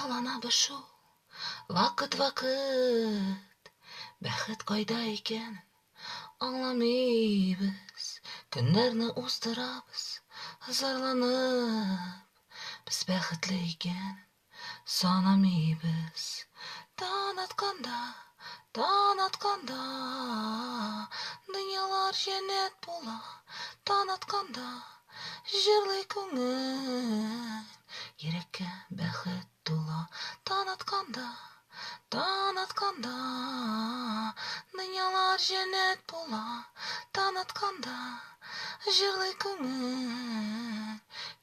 Зарланабыз шул вакыт-вакыт, бәхет кайда икәнен аңламыйбыз. Көннәрне уздырабыз зарланып, без бәхетле икәнен санамыйбыз. Таң атканда, таң атканда, дөньялар җәннәт була. Таң атканда, җырлый күңел, йөрәккә бәхет тула. Таң атканда, таң атканда, дөньялар җәннәт була. Таң атканда, җырлый күңел,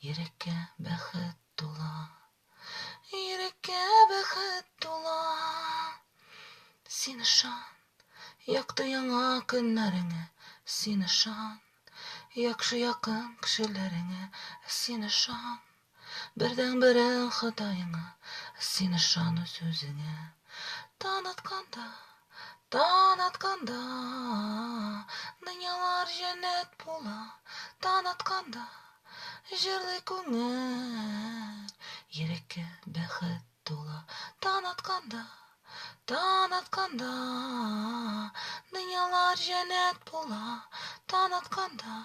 йөрәккә бәхет тула. Йөрәккә бәхет тула. Син ышан, якты яңа көннәреңә, син ышан, яхшы якын кешеләреңә, син ышан, бердәнберең Ходаеңа, син ышан үз-үзеңә. Таң атканда, таң атканда, дөньялар җәннәт була. Таң атканда, җырлый күңел, йөрәккә бәхет тула. Таң атканда, таң атканда, дөньялар җәннәт була. Таң атканда,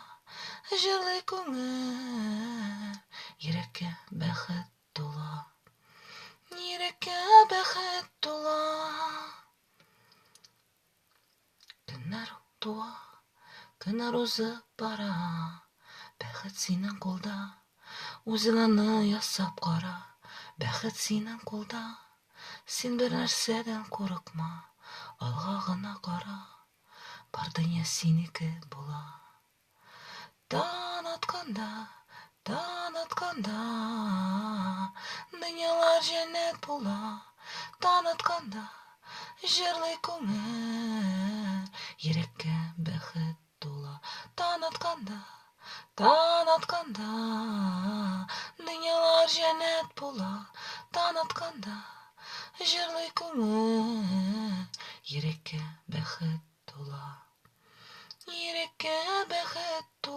җырлый күңел, йөрәккә бәхет тула. Йөрәккә бәхет тула. Көннәр туа, көннәр узып бара. Бәхет синең кулда, үзең аны ясап кара. Бәхет синең кулда, син бер нәрсәдән курыкма. Алга гына кара, бар дөнья синеке була. Таң атканда, таң атканда, дөньялар җәннәт була. Таң атканда, җырлый күңел, йөрәккә бәхет тула. Таң атканда, таң атканда, дөньялар җәннәт була. Таң атканда, җырлый күңел, йөрәккә бәхет тула. Йөрәккә бәхет тула.